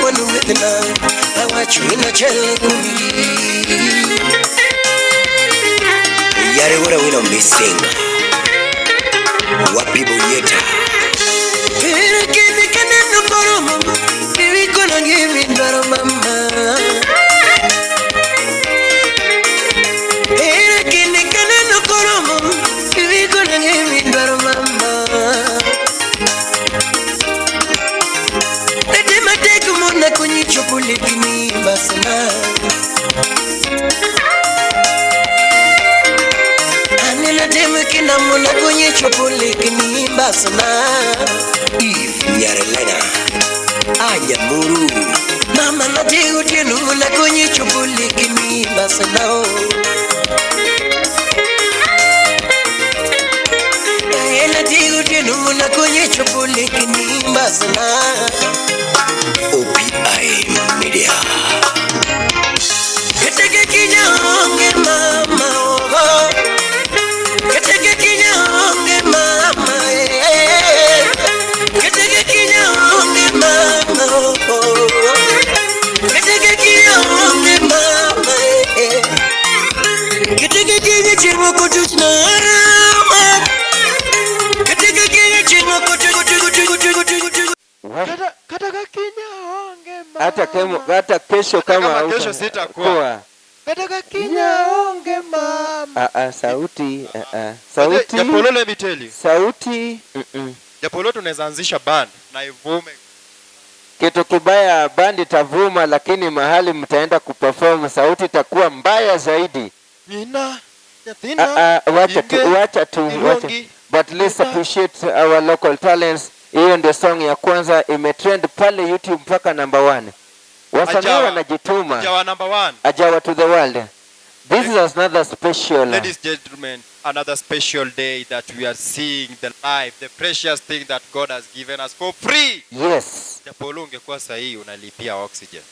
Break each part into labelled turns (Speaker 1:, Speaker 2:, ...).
Speaker 1: Mwanugwethna awacho inachiel kuomi. Yare wora wino missing wapi boyeta Ere kende kaneno koro mama Iwikona gimi dwaro mama Ere kende kaneno koro mama Iwikona gimi dwaro mama Nete matek mona konyi chopo lekni basna Anena temo kinda mona konyi chopo lekni basna Eve Nyarelena Anyamuru Mama natego tieno mona konyi chopo lekni basna Natego tieno mona konyi chopo lekni basna OPI Media. Keteke kinyonge mama oh. Keteke kinyonge mama eh. Keteke kinyonge mama oh. Keteke kinyonge mama eh. Keteke kinye chimo kutuchna rama. Keteke kinye chimo kutuchna.
Speaker 2: Hata kesho kama
Speaker 3: kesho sitakuwa. Kataka kinyonge mama.
Speaker 2: Sauti, sauti.
Speaker 3: Japolo, let me tell you.
Speaker 2: Sauti.
Speaker 3: Japolo, tunaweza anzisha band na ivume.
Speaker 2: Kitu kibaya band itavuma, lakini mahali mtaenda kuperform sauti itakuwa mbaya zaidi.
Speaker 3: Nina, nyathina.
Speaker 2: Wacha tu. But let's appreciate our local talents. Hiyo ndio song ya kwanza imetrend pale YouTube mpaka number 1. Wasanii wanajituma.
Speaker 3: Ajawa number 1.
Speaker 2: Ajawa to the world. This is another special.
Speaker 3: Ladies and gentlemen, another special day that we are seeing the life, the precious thing that God has given us for free.
Speaker 2: Yes.
Speaker 3: Japolo, ungekuwa sahi unalipia oxygen.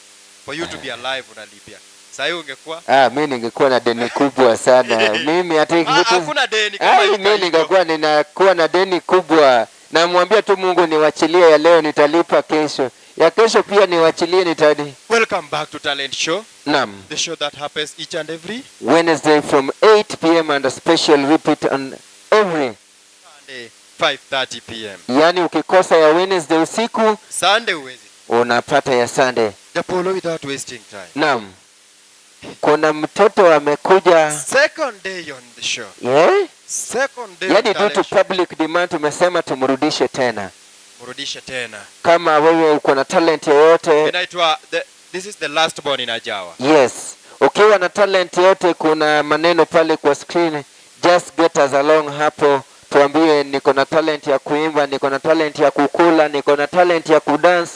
Speaker 3: For you to be alive unalipia. Sahi ungekuwa?
Speaker 2: Mimi ningekuwa na deni kubwa sana. Mimi hata
Speaker 3: hakuna deni kama hiyo.
Speaker 2: Mimi ningekuwa ninakuwa na deni kubwa. Namwambia tu Mungu niwachilie ya leo nitalipa kesho. Ya kesho pia niwachilie nitadi.
Speaker 3: Welcome back to Talent Show.
Speaker 2: Naam.
Speaker 3: The show that happens each and every
Speaker 2: Wednesday from 8 p.m. and a special repeat on every
Speaker 3: Sunday 5:30 p.m.
Speaker 2: Yani ukikosa ya Wednesday usiku,
Speaker 3: Sunday uwezi.
Speaker 2: Unapata ya Sunday.
Speaker 3: Japolo, without wasting time.
Speaker 2: Naam. Kuna mtoto amekuja.
Speaker 3: Second day on the show.
Speaker 2: Yeah?
Speaker 3: Second day.
Speaker 2: Yani due to public demand tumesema tumrudishe tena.
Speaker 3: Mrudishe tena.
Speaker 2: Kama wewe uko na talent yoyote.
Speaker 3: Inaitwa this is the last born in Ajawa.
Speaker 2: Yes. Ukiwa na talent yote kuna maneno pale kwa screen. Just get us along hapo. Tuambie niko na talent ya kuimba, niko na talent ya kukula, niko na talent ya kudance.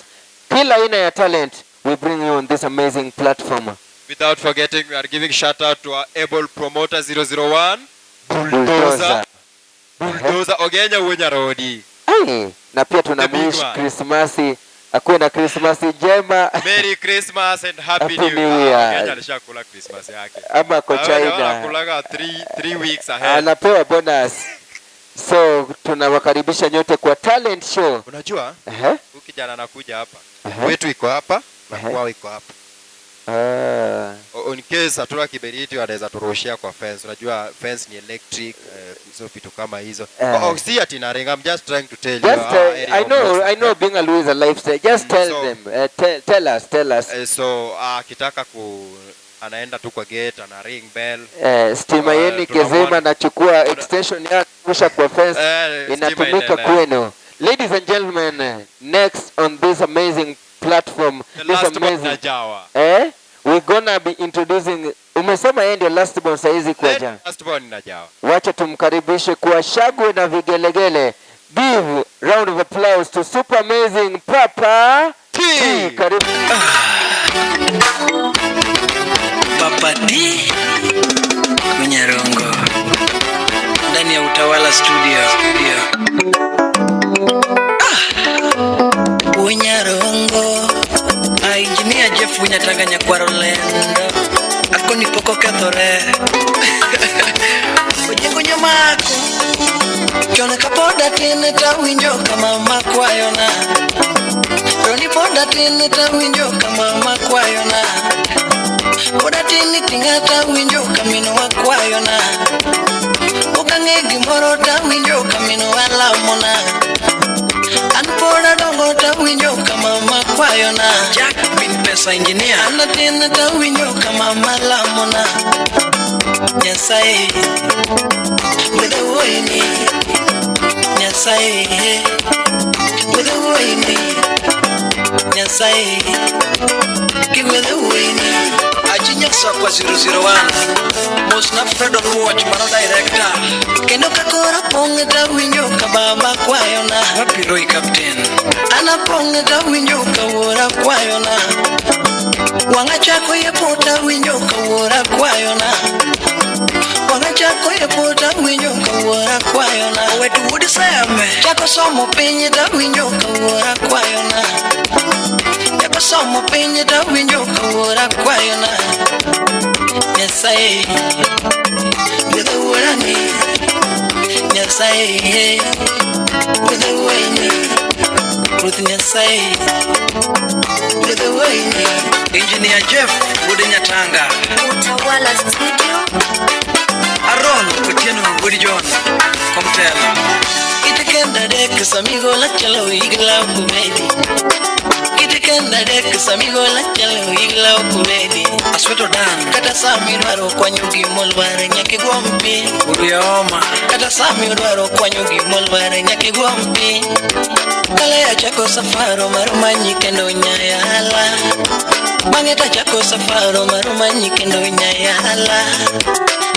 Speaker 2: Kila aina ya talent we bring you on this amazing platform.
Speaker 3: Without forgetting, we are giving shout out to our able promoter 001 Bulldozer. Bulldozer Ogenya Wenyarodi.
Speaker 2: Ay, na pia tunamwish Christmas, akuwe na Christmas njema.
Speaker 3: Merry Christmas and Happy New Year. Ogenya alishakula Christmas yake.
Speaker 2: Ama kwa China.
Speaker 3: Anakulaga 3 weeks ahead.
Speaker 2: Anapewa bonus. So tunawakaribisha nyote kwa talent show.
Speaker 3: Unajua? Huyu kijana anakuja hapa. Wetu iko hapa na kwao iko hapa. In case hatuna kiberiti anaweza turushia kwa fence. Unajua fence ni electric, so vitu kama hizo. See ati na ring. I'm just trying to tell
Speaker 2: just,
Speaker 3: you.
Speaker 2: I know being a Luo is a lifestyle. Just tell them. Tell us.
Speaker 3: So akitaka ku anaenda tu kwa gate ana ring bell.
Speaker 2: Stima yeni kezima nachukua extension yake kurusha kwa fence. Inatumika kwenu. Ladies and gentlemen, next on this amazing platform,
Speaker 3: the
Speaker 2: this
Speaker 3: last
Speaker 2: amazing
Speaker 3: Ajawa.
Speaker 2: We're gonna be introducing. Umesema yeye ndio last born saizi kwa Ajawa.
Speaker 3: Last born in Ajawa.
Speaker 2: Wacha tumkaribishe kwa shangwe na vigelegele. Give round of applause to super amazing Papa T. Karibu.
Speaker 1: Papa T Munyarongo ndani ya Utawala Studio. Munyarongo Engineer Jeff Munyatanganya kwa Rolendo akoni poko kathore ojengo nyamako chona kapoda tene tawinjo kama makwayona Paro ni pod atin tawinjo ka mama kwayona. Pod atin ting'a tawinjo ka minwa kwayona. Pok ang'e gimoro tawinjo ka minwa lamona. An pod adongo tawinjo ka mama kwayona.
Speaker 4: Jack bin Pesa Engineer.
Speaker 1: An atin tawinjo ka mama lamona. Nyasaye, gwedha wuoyini. Nyasaye, gwedha wuoyini. Nyasaye, kigwedha wuoyini.
Speaker 4: Ajinya Sakwa 001. Mosna Fred Oluoch mano director.
Speaker 1: Kendo ka koro pong' tawinjo ka baba kwayona.
Speaker 4: Wapi Roy Captain.
Speaker 1: An apong' tawinjo ka wuora kwayona. Wang'a chako yepo tawinjo ka wuora kwayona. Wang'a chako yepo tawinjo ka wuora kwayona.
Speaker 4: Owetu wuod Seme.
Speaker 1: Chako somo piny tawinjo ka wuora kwayona. Chako somo piny tawinjo ka wuora kwayona. Nyasaye, gwedha wuorani. Nyasaye, gwedha wuoyini. Ruoth Nyasaye, gwedha wuoyini.
Speaker 4: Engineer Jeff wuod Nyatanga.
Speaker 5: Utawala Studio.
Speaker 4: Aron Otieno wuod John. Komtelo.
Speaker 1: Kitikenda dek samigo la chalo igla kubedi. Kitikenda dek samigo la chalo igla kubedi.
Speaker 4: Asweto Dan.
Speaker 1: Kata sami dwaro kwanyo gimolwar nyaka igwom pi.
Speaker 4: Wuod
Speaker 1: Kata sami dwaro kwanyo gimolwar nyaka igwom pi. Kale achako safaro mar manyi kendo nyayala. Bang'e tachako safaro mar manyi kendo nyayala.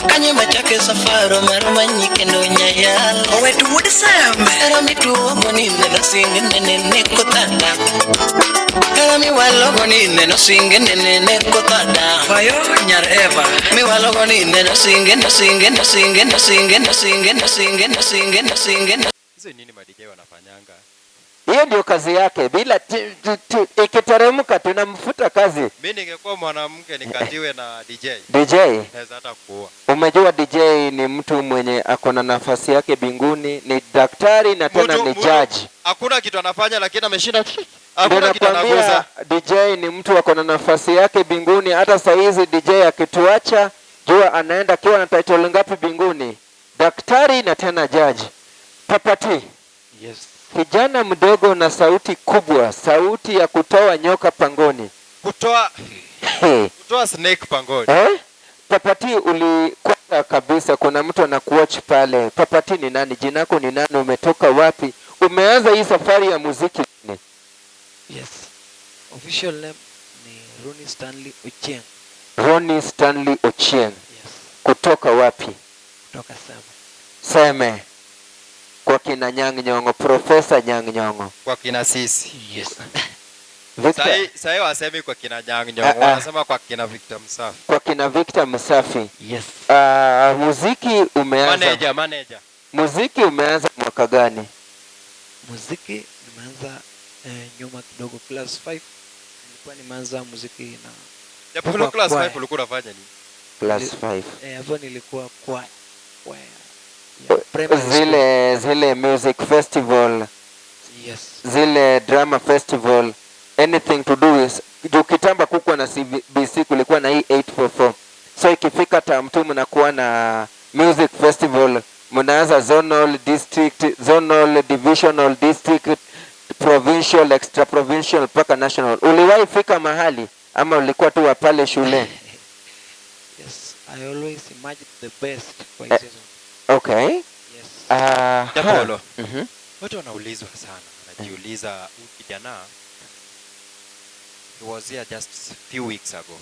Speaker 1: Kanye machake safaro mar manyi kendo nyayala.
Speaker 4: Owetu wuod Seme.
Speaker 1: Hera mituogo ni neno singe nene ne kothada. Hera miwalogo ni neno singe nene ne kothada.
Speaker 4: Fayo Nyar Eva.
Speaker 1: Miwalogo ni neno singe no singe no singe no singe no singe no singe no singe no singe no.
Speaker 3: Hizo nini ma-DJ wanafanyanga?
Speaker 2: Hiyo ndio kazi yake. Bila ikiteremka tunamfuta kazi.
Speaker 3: Mi ningekuwa mwanamke nikatiwe na DJ.
Speaker 2: DJ,
Speaker 3: Naweza hata kuua.
Speaker 2: umejua DJ ni mtu mwenye ako na nafasi yake binguni, ni daktari na tena ni judge.
Speaker 3: Hakuna kitu anafanya lakini ameshinda.
Speaker 2: Ndio
Speaker 3: Hakuna kitu
Speaker 2: nakwambia
Speaker 3: anagusa.
Speaker 2: DJ ni mtu ako na nafasi yake binguni. Hata saa hizi DJ akituacha, jua anaenda akiwa na title ngapi binguni? Daktari na tena judge. Papati,
Speaker 4: Yes.
Speaker 2: kijana mdogo na sauti kubwa, sauti ya kutoa nyoka pangoni.
Speaker 3: Kutoa
Speaker 2: Hey.
Speaker 3: kutoa snake pangoni.
Speaker 2: Eh? Papati, uli kwanza kabisa kuna mtu anakuwatch pale. Papati ni nani? Jina lako ni nani? Umetoka wapi? Umeanza hii safari ya muziki lini?
Speaker 6: Yes. Official name ni Rooney Stanley Ochieng.
Speaker 2: Ronnie Stanley Ochieng.
Speaker 6: Yes.
Speaker 2: Kutoka wapi?
Speaker 6: Kutoka Seme.
Speaker 2: Seme. Kwa kina Nyang' Nyong'o, Profesa Nyang' Nyong'o.
Speaker 3: Kwa kina sisi.
Speaker 6: Yes.
Speaker 2: Victor,
Speaker 3: Sahi sahi wasemi kwa kina Nyang' Nyong'o,
Speaker 2: Ah, ah.
Speaker 3: wanasema kwa kina Victor Msafi.
Speaker 2: Kwa kina Victor Msafi.
Speaker 6: Yes.
Speaker 2: Muziki umeanza.
Speaker 3: Manager, manager.
Speaker 2: Muziki umeanza mwaka gani?
Speaker 6: Muziki nimeanza nyuma kidogo, class 5 nilikuwa nimeanza muziki na
Speaker 3: Japo
Speaker 6: Kwa
Speaker 3: class
Speaker 6: choir.
Speaker 3: 5 ulikuwa unafanya nini?
Speaker 2: Class 5.
Speaker 6: Hapo nilikuwa choir. Choir ya primary school.
Speaker 2: Zile music festival,
Speaker 6: Yes.
Speaker 2: zile drama festival, anything to do with juu kitambo kukuwa na CBC, kulikuwa na hii 844. So ikifika term 2 mnakuwa na music festival, mnaanza zonal, district, zonal, divisional, district, provincial, extra provincial mpaka national. Uliwahi fika mahali ama ulikuwa tu wa pale shule?
Speaker 6: Yes, I always imagine the best kwa
Speaker 2: Eh.
Speaker 6: hii season.
Speaker 2: Okay.
Speaker 6: Yes.
Speaker 3: Japolo. Watu wanaulizwa sana, wanajiuliza huyu kijana, he was here just few weeks ago.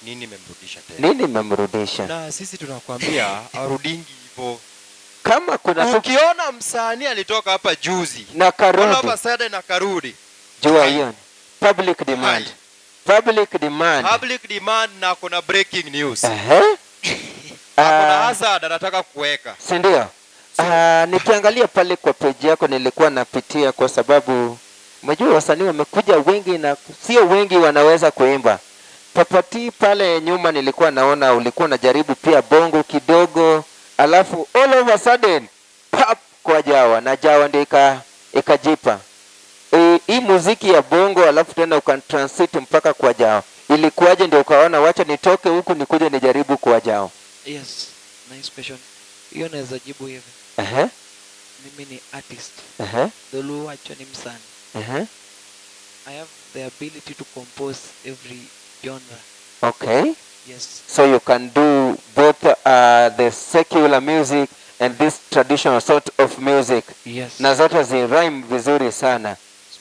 Speaker 3: Nini imemrudisha tena?
Speaker 2: Nini imemrudisha?
Speaker 3: Na sisi tunakwambia arudingi hivyo.
Speaker 2: Kama kuna tu
Speaker 3: Ukiona msanii alitoka hapa juzi
Speaker 2: na
Speaker 3: all of
Speaker 2: karudi,
Speaker 3: a sudden akarudi,
Speaker 2: jua hiyo ni public demand. Public demand.
Speaker 3: Public demand na kuna breaking news.
Speaker 2: Ehe.
Speaker 3: Na kuna
Speaker 2: Ah,
Speaker 3: hazard anataka kuweka.
Speaker 2: si ndio? Nikiangalia pale kwa page yako nilikuwa napitia, kwa sababu unajua wasanii wamekuja wengi na sio wengi wanaweza kuimba. Papati pale nyuma nilikuwa naona ulikuwa unajaribu pia bongo kidogo, alafu all of a sudden pap kwa Jawa, na Jawa ndio ikajipa. Hii muziki ya bongo alafu tena ukatransit mpaka kwa Jao. Ilikuwaje ndio ukaona wacha nitoke huku nikuje nijaribu kwa Jao?
Speaker 6: Yes, nice question. Hiyo naweza jibu hivi. Mimi ni artist. Dholuo wacho ni msanii. I have the ability to compose every genre. Yes.
Speaker 2: So you can do both the secular music and this traditional sort of music.
Speaker 6: Yes.
Speaker 2: Na zote zi rhyme vizuri sana.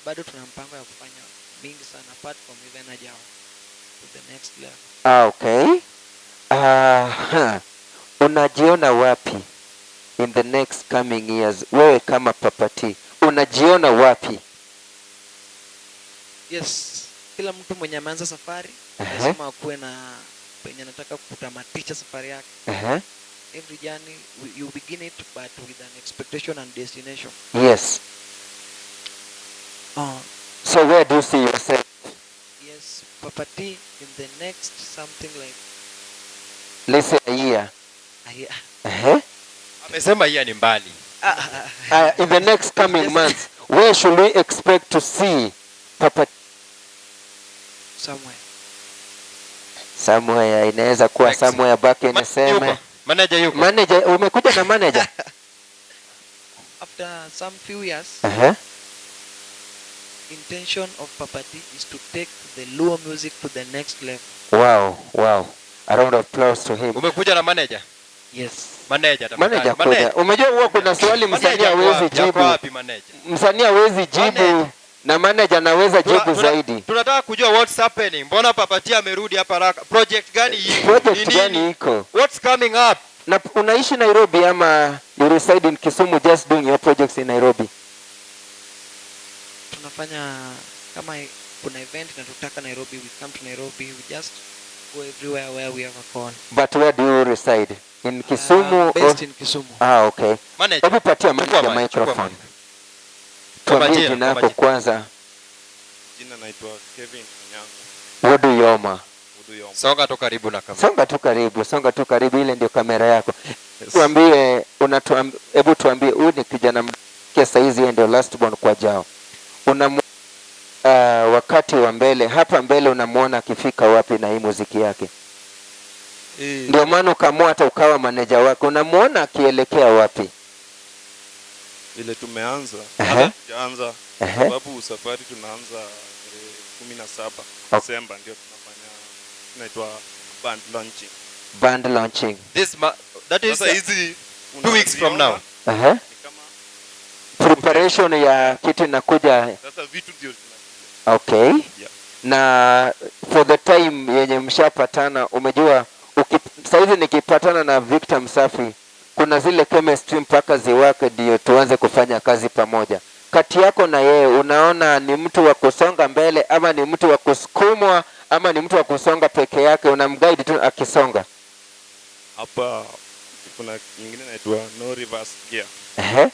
Speaker 6: Bado tuna mpango ya kufanya mingi sana apart from even Ajao to the next level.
Speaker 2: Ah, okay. Huh. Unajiona wapi in the next coming years? Wewe kama Papa T, unajiona wapi?
Speaker 6: Yes, kila mtu mwenye ameanza safari lazima akuwe na penye anataka kutamatisha safari yake. Every journey you begin it but with an expectation and destination.
Speaker 2: So where do you see yourself?
Speaker 6: Yes, Papa T in the next something like
Speaker 2: Let's say a year.
Speaker 6: A year.
Speaker 3: Amesema year ni mbali.
Speaker 2: In the next coming months, where should we expect to see Papa?
Speaker 6: Somewhere.
Speaker 2: Somewhere inaweza kuwa
Speaker 3: Next.
Speaker 2: somewhere back in seme.
Speaker 3: Yuko. Manager yuko.
Speaker 2: Manager, umekuja na manager?
Speaker 6: After some few years, intention of Papa T is to take the Luo music to the next level.
Speaker 2: Wow. A round of applause to him.
Speaker 3: Umekuja na manager?
Speaker 6: Yes.
Speaker 3: Manager, tafadhali.
Speaker 2: Manager kuja.
Speaker 3: Manager.
Speaker 2: Umejua huwa kuna swali msanii
Speaker 3: Manager ako
Speaker 2: hawezi
Speaker 3: wapi? Ako
Speaker 2: jibu.
Speaker 3: wapi manager?
Speaker 2: Msanii hawezi jibu
Speaker 3: Manager.
Speaker 2: Na manager anaweza jibu zaidi.
Speaker 3: Tunataka kujua what's happening. Mbona Papa T amerudi hapa haraka? Project gani hii?
Speaker 2: Project
Speaker 3: Ni
Speaker 2: gani
Speaker 3: nini?
Speaker 2: iko?
Speaker 3: What's coming up?
Speaker 2: Na unaishi Nairobi ama you reside in Kisumu just doing your projects in Nairobi?
Speaker 6: Tunafanya kama kuna event na tutaka Nairobi, we come to Nairobi, we just go everywhere where we have a call.
Speaker 2: But where do you reside? In Kisumu?
Speaker 6: Based
Speaker 2: or
Speaker 6: in Kisumu.
Speaker 2: Ah, okay.
Speaker 3: Manager.
Speaker 2: Hebu patia
Speaker 3: Chukua
Speaker 2: manager
Speaker 3: mic, chukua
Speaker 2: microphone.
Speaker 3: mic.
Speaker 2: Tuambie
Speaker 3: Majina,
Speaker 2: jina yako
Speaker 3: majina.
Speaker 2: kwanza.
Speaker 7: Jina naitwa Kevin Onyango.
Speaker 2: Woduyoma.
Speaker 7: Woduyoma.
Speaker 3: Songa tu karibu na kamera.
Speaker 2: Songa tu karibu, songa tu karibu, ile ndio kamera yako.
Speaker 7: Yes.
Speaker 2: Tuambie, hebu tuambie, huyu ni kijana mdogo saizi, yeye ndio last born kwa Jao. Wakati wa mbele, hapa mbele unamuona akifika wapi na hii muziki yake? Ndio maana ukamua hata ukawa manager wake. Unamuona akielekea wapi?
Speaker 7: Vile tumeanza, hata tujaanza, sababu safari tunaanza tarehe 17 Desemba ndio tunafanya, tunaitwa band launching.
Speaker 2: Band launching.
Speaker 3: This that is
Speaker 7: Sasa hizi
Speaker 3: 2 weeks from now.
Speaker 7: unaziona ni kama
Speaker 2: Preparation ya kitu inakuja.
Speaker 7: Sasa vitu ndio zinakuja.
Speaker 2: Okay. Na for the time yenye mshapatana, umejua saizi nikipatana na Victor Msafi kuna zile chemistry mpaka ziwake ndio tuanze kufanya kazi pamoja. Kati yako na yeye unaona ni mtu wa kusonga mbele ama ni mtu wa kusukumwa ama ni mtu wa kusonga peke yake, unamguide tu akisonga?
Speaker 7: Hapa kuna nyingine inaitwa no reverse gear. Tunaenda.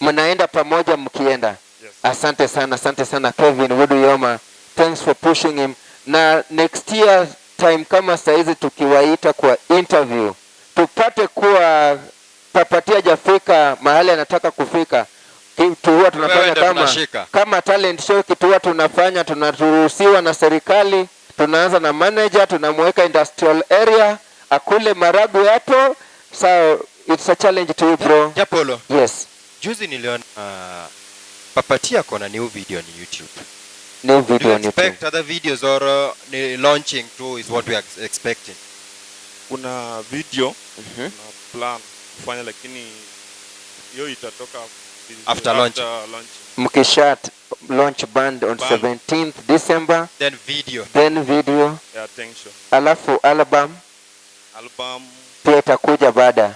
Speaker 2: Mnaenda pamoja mkienda.
Speaker 7: Yes.
Speaker 2: Asante sana, asante sana Kevin Woduyoma. Thanks for pushing him. Na next year time kama saizi tukiwaita kwa interview tupate kuwa Papa T hajafika mahali anataka kufika. Kitu huwa tunafanya
Speaker 3: Wewe ndio tunashika.
Speaker 2: kama talent show, kitu huwa tunafanya, tunaruhusiwa na serikali, tunaanza na manager, tunamweka industrial area akule maragu hapo. So it's a challenge to you, bro.
Speaker 3: Japolo.
Speaker 2: Yes.
Speaker 3: Juzi niliona Papa T ako na new video on YouTube.
Speaker 2: New video
Speaker 3: Do you
Speaker 2: on YouTube.
Speaker 3: expect other videos or ni launching too is what we are expecting?
Speaker 7: Kuna video na plan kufanya, lakini hiyo itatoka
Speaker 3: After launch.
Speaker 7: After launching.
Speaker 2: Mkisha launch band on
Speaker 7: Band.
Speaker 2: 17th December,
Speaker 3: Then video.
Speaker 2: Then video.
Speaker 7: Yeah, attention.
Speaker 2: Alafu album.
Speaker 7: Album
Speaker 2: pia itakuja baada.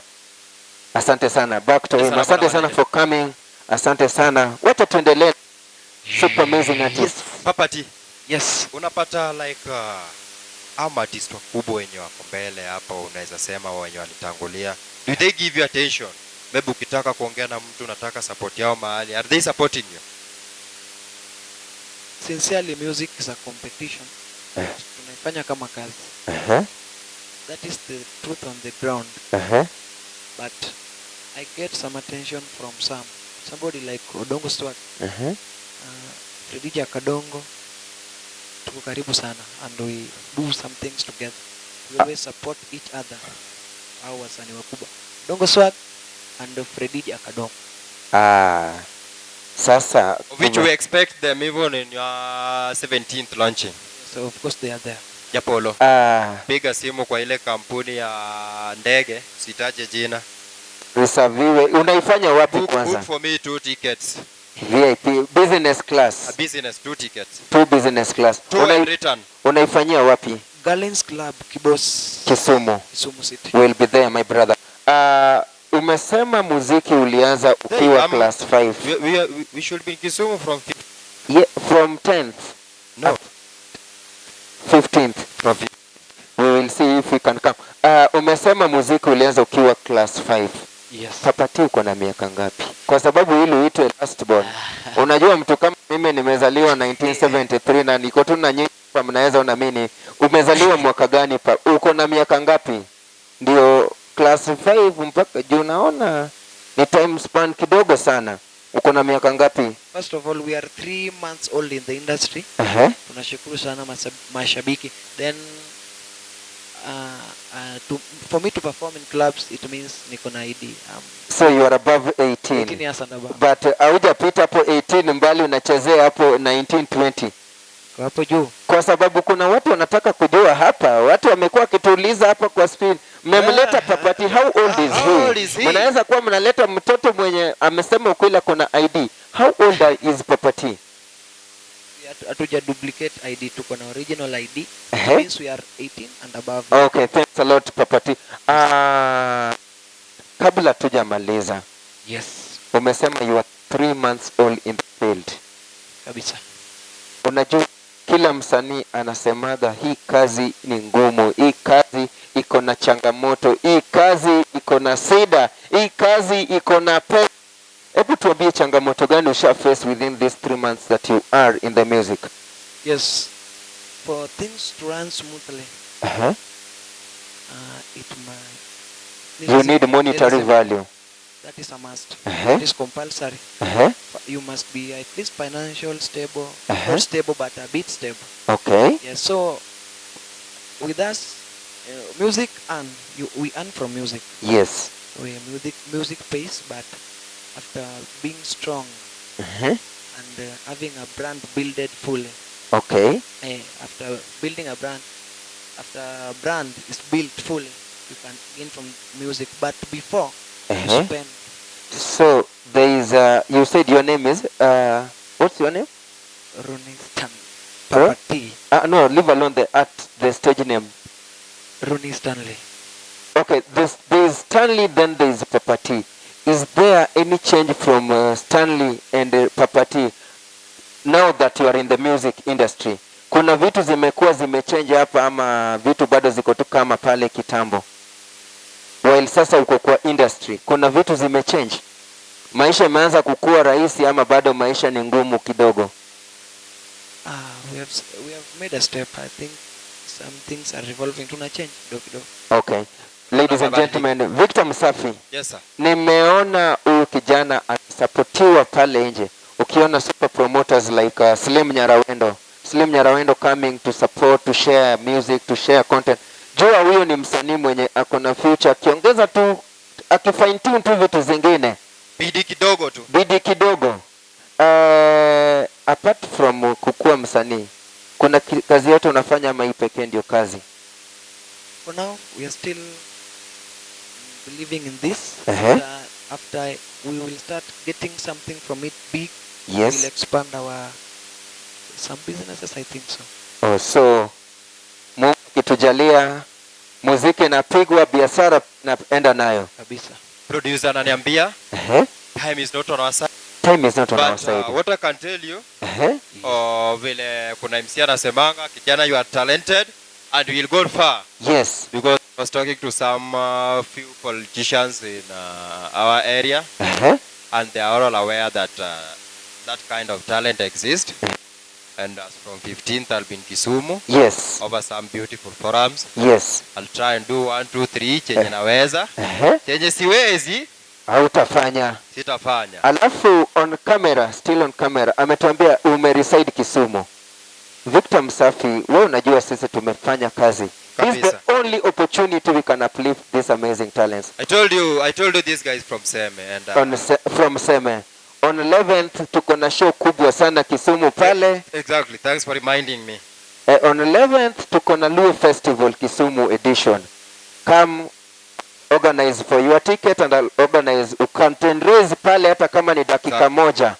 Speaker 2: Asante sana. Back to him.
Speaker 3: Asante
Speaker 2: Asante
Speaker 3: bwana
Speaker 2: sana
Speaker 3: manager.
Speaker 2: for coming. Asante sana. Wacha tuendelee. Super amazing artist.
Speaker 6: Yes.
Speaker 3: Papa T.
Speaker 6: Yes.
Speaker 3: Unapata like ama artist wakubwa wenye wako mbele hapa, unaweza sema wenye walitangulia, do they give you attention? Maybe ukitaka kuongea na mtu unataka support yao mahali, are they supporting you?
Speaker 6: Sincerely, music is a competition. Tunaifanya kama kazi. That is the truth on the ground. But I get some attention from somebody like Odongo Stewart. Freddy Jakadongo, tuko karibu sana and we do some things together. We always support each other, au wasanii wakubwa, Dongo Swag and Freddy Jakadongo.
Speaker 2: Ah, sasa
Speaker 3: Of which we expect them even in your 17th launching.
Speaker 6: So of course they are there.
Speaker 3: Japolo.
Speaker 2: Ah,
Speaker 3: Piga simu kwa ile kampuni ya ndege, sitaje jina.
Speaker 2: Reserviwe. Unaifanya wapi kwanza?
Speaker 3: Book for me two tickets.
Speaker 2: VIP business class.
Speaker 3: A business, two tickets.
Speaker 2: Two business class.
Speaker 3: Two and return.
Speaker 2: Unaifanyia wapi?
Speaker 6: Gallens Club, Kibos.
Speaker 2: Kisumu.
Speaker 6: Kisumu City.
Speaker 2: We'll be there, my brother. Umesema muziki ulianza ukiwa class 5.
Speaker 3: We should be in Kisumu from
Speaker 2: Yeah, from 10th.
Speaker 3: No.
Speaker 2: 15th.
Speaker 3: From
Speaker 2: We will see if we can come. Umesema muziki ulianza ukiwa class 5.
Speaker 6: Yes.
Speaker 2: Papa T uko na miaka ngapi? Kwa sababu ili uitwe last born. Unajua mtu kama mimi nimezaliwa 1973 na niko tu na nyinyi hapa, mnaweza ona mimi. Umezaliwa mwaka gani pa? Uko na miaka ngapi? Ndio class 5 mpaka juu, naona ni time span kidogo sana. Uko na miaka ngapi?
Speaker 6: First of all, we are 3 months old in the industry. Tunashukuru sana mashabiki. Then for me to perform in clubs, it means niko na ID.
Speaker 2: So you are above 18.
Speaker 6: 18 years and above.
Speaker 2: But haujapita hapo 18 mbali, unachezea hapo 19, 20.
Speaker 6: Kwa hapo juu.
Speaker 2: Kwa sababu kuna watu wanataka kujua hapa, watu wamekuwa wakituuliza hapa kwa screen, mmemleta Papa T, how old is
Speaker 3: How
Speaker 2: he?
Speaker 3: old is he?
Speaker 2: Mnaweza kuwa mnaleta mtoto mwenye amesema ukweli kuna ID. How old is Papa T?
Speaker 6: Hatuja duplicate ID, tuko na original ID. It means we are 18 and above.
Speaker 2: Okay, thanks a lot Papa T. Kabla tujamaliza.
Speaker 6: Yes.
Speaker 2: Umesema you are 3 months old in the field.
Speaker 6: Kabisa.
Speaker 2: Unajua kila msanii anasemaga hii kazi ni ngumu, hii kazi iko na changamoto, hii kazi iko na shida, hii kazi iko na pesa. Hebu tuambie changamoto gani usha face within these 3 months that you are in the music?
Speaker 6: Yes. For things to run smoothly, it might
Speaker 2: You need monetary value.
Speaker 6: That is a must. It is compulsory. You must be at least financial stable, not stable but a bit stable.
Speaker 2: Okay.
Speaker 6: Yes. So with us, music earn. We earn from music.
Speaker 2: Yes.
Speaker 6: We music pays, but after being strong and having a brand builded fully.
Speaker 2: Okay.
Speaker 6: After building a brand, after a brand is built fully, you can gain from music. But before you spend.
Speaker 2: So there is a, you said your name is, what's your name?
Speaker 6: Ronnie Stanley.
Speaker 2: Huh?
Speaker 6: Papa T.
Speaker 2: No, leave alone the art, the stage name.
Speaker 6: Ronnie Stanley.
Speaker 2: Okay, there is Stanley, then there is Papa T. Is there any change from Stanley and Papa T now that you are in the music industry? Kuna vitu zimekuwa zimechange hapa ama vitu bado ziko tu kama pale kitambo? While sasa uko kwa industry, kuna vitu zimechange? Maisha imeanza kukua rahisi ama bado maisha ni ngumu kidogo?
Speaker 6: We have made a step. I think some things are revolving. Tuna change kidogo kidogo.
Speaker 2: Okay. Ladies and gentlemen, Victor Msafi.
Speaker 3: Yes sir.
Speaker 2: Nimeona huyu kijana anasapotiwa pale nje. Ukiona super promoters like Slim Nyarawendo. Slim Nyarawendo coming to support, to share music, to share content. Jua huyo ni msanii mwenye ako na future, akiongeza tu, akifine tune tu vitu zingine.
Speaker 3: Bidii kidogo tu.
Speaker 2: Bidii kidogo. Apart from kukua msanii, kuna kazi yote unafanya ama hii pekee ndio kazi?
Speaker 6: For now, we are still believing in this. After we will start getting something from it big, we'll expand our some businesses, I think so.
Speaker 2: Oh, so Mungu akitujalia muziki inapigwa, biashara naenda nayo.
Speaker 6: Kabisa.
Speaker 3: Producer ananiambia, time is not on our side.
Speaker 2: Time is not on our
Speaker 3: But,
Speaker 2: side.
Speaker 3: what I can tell you, vile kuna MC anasemanga, kijana you are talented and you will go far.
Speaker 2: Yes.
Speaker 3: Because I was talking to some few politicians in our area, and they are all aware that that kind of talent exists. And as from 15th, I'll be in Kisumu.
Speaker 2: Yes.
Speaker 3: Over some beautiful forums.
Speaker 2: Yes.
Speaker 3: I'll try and do 1, 2, 3 chenye naweza. Chenye siwezi,
Speaker 2: Hautafanya.
Speaker 3: Sitafanya.
Speaker 2: Alafu on camera, still on camera, ametuambia umereside Kisumu. Victor Msafi, wewe unajua sisi tumefanya kazi. This is
Speaker 3: Kabisa.
Speaker 2: the only opportunity we can uplift these amazing talents.
Speaker 3: I told you this guy is from Seme and
Speaker 2: From Seme. On 11th tuko na show kubwa sana Kisumu pale.
Speaker 3: Exactly. Thanks for reminding me.
Speaker 2: On 11th tuko na Luo Festival Kisumu edition. Come organize for your ticket and I'll organize ukantendraise pale hata kama ni dakika moja.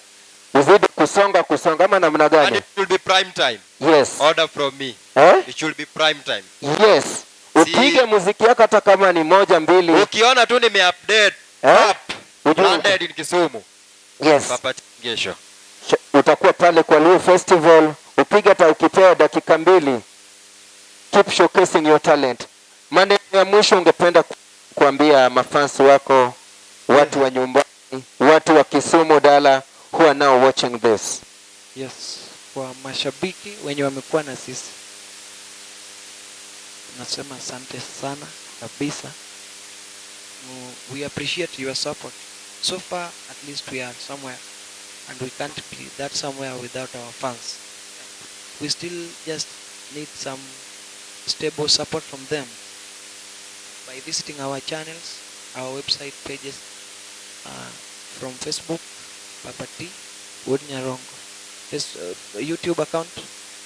Speaker 2: Uzidi kusonga kusonga ama namna
Speaker 3: And
Speaker 2: gani?
Speaker 3: it will be prime time.
Speaker 2: Yes.
Speaker 3: Order from me.
Speaker 2: Eh?
Speaker 3: It should be prime time.
Speaker 2: Yes. Upige muziki yako hata kama ni moja mbili.
Speaker 3: Ukiona tu nimeupdate
Speaker 2: Eh?
Speaker 3: up landed in Kisumu.
Speaker 2: Yes.
Speaker 3: Papa Kesho.
Speaker 2: Utakuwa pale kwa Luo Festival, upige hata ukipewa dakika 2. Keep showcasing your talent. Maneno ya mwisho ungependa kuambia mafans wako, watu wa nyumbani, watu wa Kisumu Dala who are now watching this?
Speaker 6: Yes, kwa mashabiki wenye wamekuwa na sisi, tunasema asante sana kabisa. We appreciate your support. So far, at least we are somewhere, and we can't be that somewhere without our fans. We still just need some stable support from them by visiting our channels, our website pages, from Facebook, Papa T Wuod Nyarongo, YouTube account,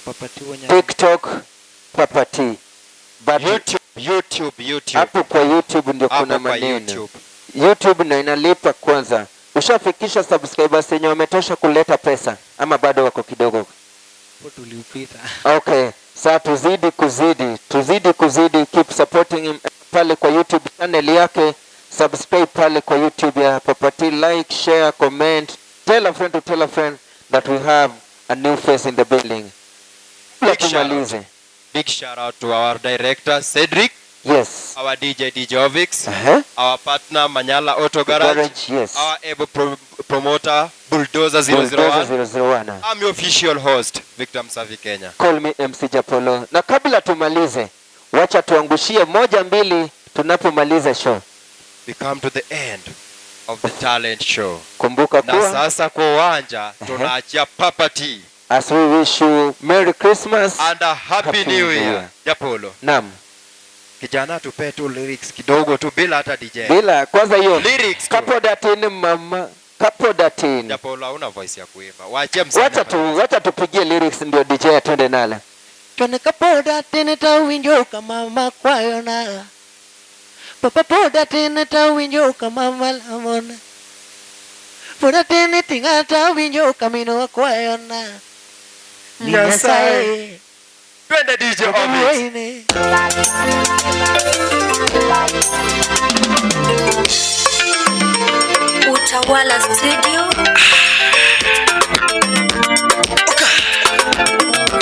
Speaker 6: Papa T Wuod Nyarongo.
Speaker 2: TikTok, Papa T. But
Speaker 3: YouTube, YouTube, YouTube.
Speaker 2: Hapo kwa YouTube ndio
Speaker 3: Hapo
Speaker 2: kuna
Speaker 3: kwa
Speaker 2: maneno.
Speaker 3: YouTube.
Speaker 2: YouTube ndio inalipa kwanza. Ushafikisha subscribers yenye wametosha kuleta pesa ama bado wako kidogo?
Speaker 6: Hapo tuliupita.
Speaker 2: Okay, sasa tuzidi kuzidi, tuzidi kuzidi, keep supporting him pale kwa YouTube channel yake, subscribe pale kwa YouTube ya Papa T, like, share, comment, tell a friend to tell a friend that we have a new face in the building. Kabla
Speaker 3: Big shout out.
Speaker 2: tumalize.
Speaker 3: Big shout out to our director Cedric. Our DJ DJ Ovix. Our partner Manyala Auto Garage.
Speaker 2: Garage, yes.
Speaker 3: Our able promoter Bulldozer 001.
Speaker 2: Bulldozer 001.
Speaker 3: I'm your official host Victor Msafi Kenya.
Speaker 2: Call me MC Japolo. Na kabla tumalize, wacha tuangushie moja mbili tunapomaliza show.
Speaker 3: We come to the end of the talent show.
Speaker 2: Kumbuka
Speaker 3: Na
Speaker 2: kuwa
Speaker 3: sasa kwa uwanja tunaachia Papa T.
Speaker 2: As we wish you Merry Christmas
Speaker 3: and a Happy,
Speaker 2: Happy
Speaker 3: New
Speaker 2: New
Speaker 3: Year.
Speaker 2: Year.
Speaker 3: Japolo.
Speaker 2: Naam.
Speaker 3: Kijana tupe tu lyrics kidogo tu bila hata DJ.
Speaker 2: Bila kwanza hiyo
Speaker 3: lyrics tu.
Speaker 2: Kapodatin mama, kapodatin.
Speaker 3: Japolo hauna voice ya kuimba. Waachie msanii.
Speaker 2: Wacha tupigie lyrics ndio DJ atende nala.
Speaker 1: Chon kapoda tin tawinjo kama mama kwayona. Papa poda tin tawinjo kama mama lamona. Poda tin tinga tawinjo kamino kwayona. Nyasaye.
Speaker 3: Twende DJ Ovix.
Speaker 5: Utawala Studio.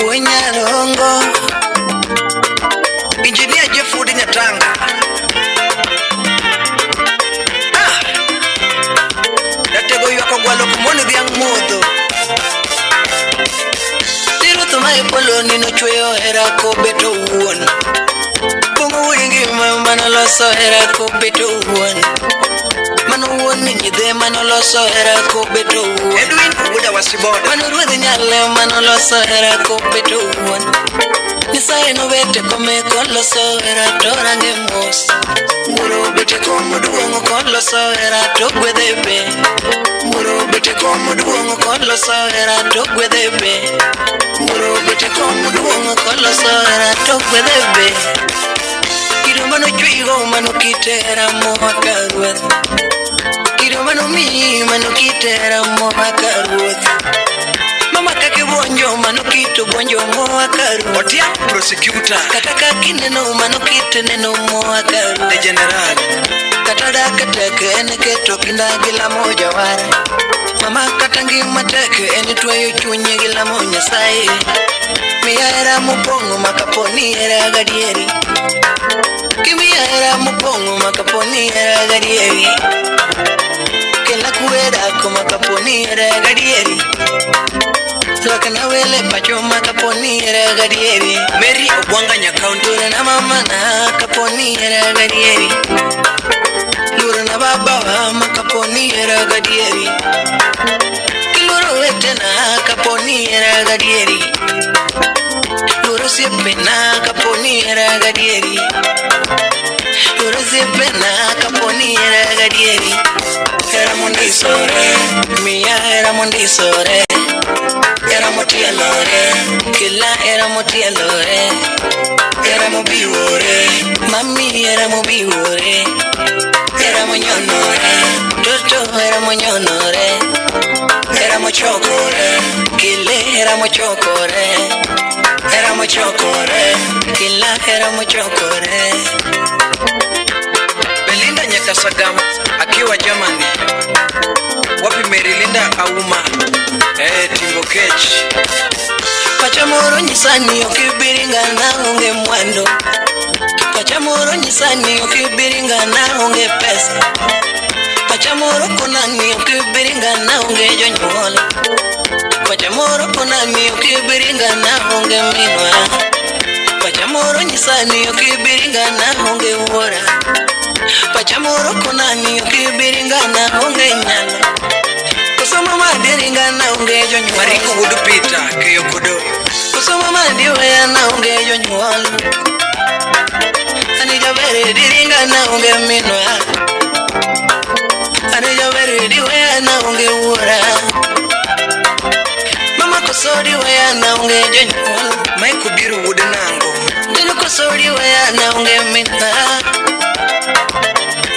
Speaker 1: Wenyarongo.
Speaker 4: Engineer Jeff Udi Nyatanga. Datego ywak ogwalo kumoni dhiang' modho.
Speaker 1: Tiruth ma e polo nino chweyo hera kobeto wuon. Bongo wuod ngima manoloso hera kobeto wuon. Mano wuon nyidhe manoloso hera kobeto wuon.
Speaker 4: Edwin Oguda Wasiboda.
Speaker 1: Mano ruodh nyale manoloso hera kobeto wuon. Nyasaye nobet e kome koloso hera to range mos. Wuoro obet e kom maduong' koloso hera to gwedhe be. Wuoro obet e kom maduong' koloso hera to gwedhe be. Wuoro obet e kom maduong' koloso hera to gwedhe be. Kido manochwego mano kit hera moa ka ruoth. Kido manomiyi mano kit hera moa ka ruoth. Mama kaka ibuonjo mano kit buonjo moa ka ruoth.
Speaker 4: Otiang prosecutor.
Speaker 1: Kata kaka ineno mano kit neno moa ka ruoth.
Speaker 4: The general.
Speaker 1: Kata dak tek en keto kinda gi lamo jawar. Mama kata ngima tek en tweyo chunye gi lamo Nyasaye. Miya hera mopong'o ma kaponi hera gadieri. Kimiya hera mopong'o ma kaponi hera gadieri. Kela kwe dak ma kaponi hera gadieri. Lokna wele pacho ma kaponi hera gadieri.
Speaker 4: Mary Obwanga Nyakaunti.
Speaker 1: Lura na mama na kaponi hera gadieri. Lura na baba ma kaponi kaponi hera gadieri. Kiloro wetena kaponi hera gadieri. Loro siepena kaponi hera gadieri. Loro siepena kaponi hera gadieri. Hera mondisore, mia hera mondisore. Hera motielore, kila hera motielore. Hera mobiwore, mami hera mobiwore. Hera monyonore, toto hera monyonore. Hera mochokore, kile hera mochokore. Hera mochokore, kila hera mochokore.
Speaker 4: Belinda Nyakasagam akiwa Germany. Wapi Merilinda Auma? Timbo Kech.
Speaker 1: Pachamoro nyisani okibiringana onge mwando. Pachamoro nyisani okibiringana onge pesa. Pachamoro konani okibiringana onge jonyuol. Pachamoro konani okibiringana onge minwa. Pachamoro nyisani okibiringana onge wuora. Pachamoro konani okibiringana onge nyalo. Kusoma madiringana onge jonyuol.
Speaker 4: Mariko wuod Peter keyo kodo.
Speaker 1: Kusoma madiweyana onge jonyuol. Ani jabere diringana onge minwa. Ani jabere diweyana onge wuora. Mama kosodi weyana onge jonyuol.
Speaker 4: Mike Obiero wuod Nango.
Speaker 1: Ndino kosodi weyana onge minwa.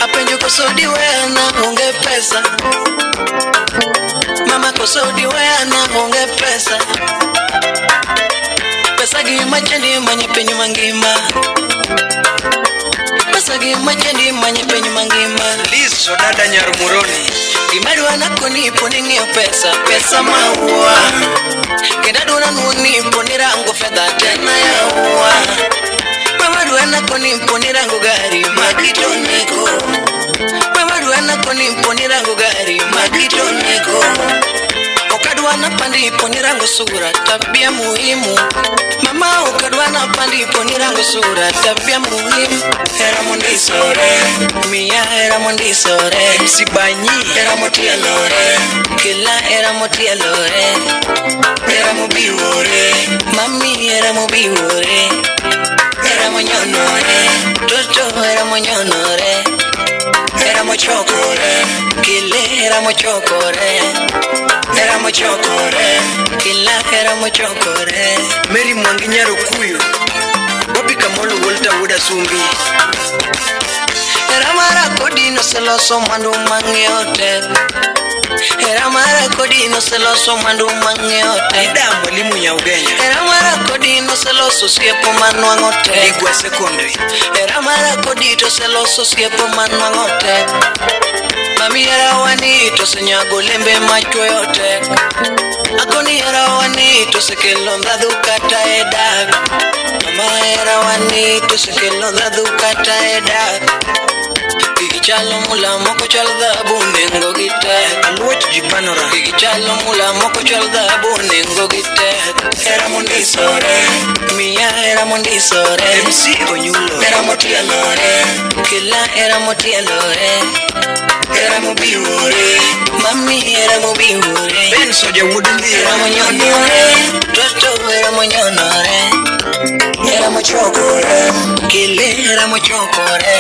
Speaker 1: Apenjo kosodi weyana onge pesa. Mama kosodi weyana onge pesa. Pesa gima chandi manye piny mangima. Pesa gima chandi manye piny mangima.
Speaker 4: Liz Odada nyar Muroni.
Speaker 1: Gima dwana koni poni ng'iyo pesa, pesa maua. Kendo adwaro nuoni poni rango fedha tena yaua. Mama dwana koni poni rango gari magitoneko. Mama dwana koni poni rango gari magitoneko. Okadwana pandi poni rango sura tabia muhimu. Mama okadwana pandi poni rango sura tabia muhimu. Hera mondisore, mia hera mondisore.
Speaker 4: MC Banyi.
Speaker 1: Hera motielore, kila hera motielore. Hera mobiwore, mami hera mobiwore. Hera monyonore, toto hera monyonore. Hera mochokore, kile hera mochokore. Hera mochokore, kila hera mochokore.
Speaker 4: Mary Mwangi nyar Okuyu. Bobby Kamolo Walter wuod Asumbi.
Speaker 1: Hera mara kodi noseloso mwandu mang'iewo tek. Hera mara kodi noseloso mwandu mang'iewo tek.
Speaker 4: Ida mwalimu Nyaugenya.
Speaker 1: Hera mara kodi noseloso osiepo manwang'o tek.
Speaker 4: Igwa Secondary.
Speaker 1: Hera mara kodi toseloso osiepo manwang'o tek. Mami hera wani tosenyago lembe machwoyo tek. Akoni hera wani tosekelo ndhadhu kata e dak. Mama hera wani tosekelo ndhadhu kata e dak. Gigi chalo mula moko chal dhahabu nengo gi tek.
Speaker 4: Aluoch Jipanora.
Speaker 1: Gigi chalo mula moko chal dhahabu nengo gi tek. Hera mondisore, miya hera mondisore.
Speaker 4: MC Onyulo.
Speaker 1: Hera motielore, kila hera motielore. Hera mobiwore, mami hera mobiwore.
Speaker 4: Ben Soja wuod Ndhiwa.
Speaker 1: Hera monyonore, toto hera monyonore. Hera mochokore, kile hera mochokore.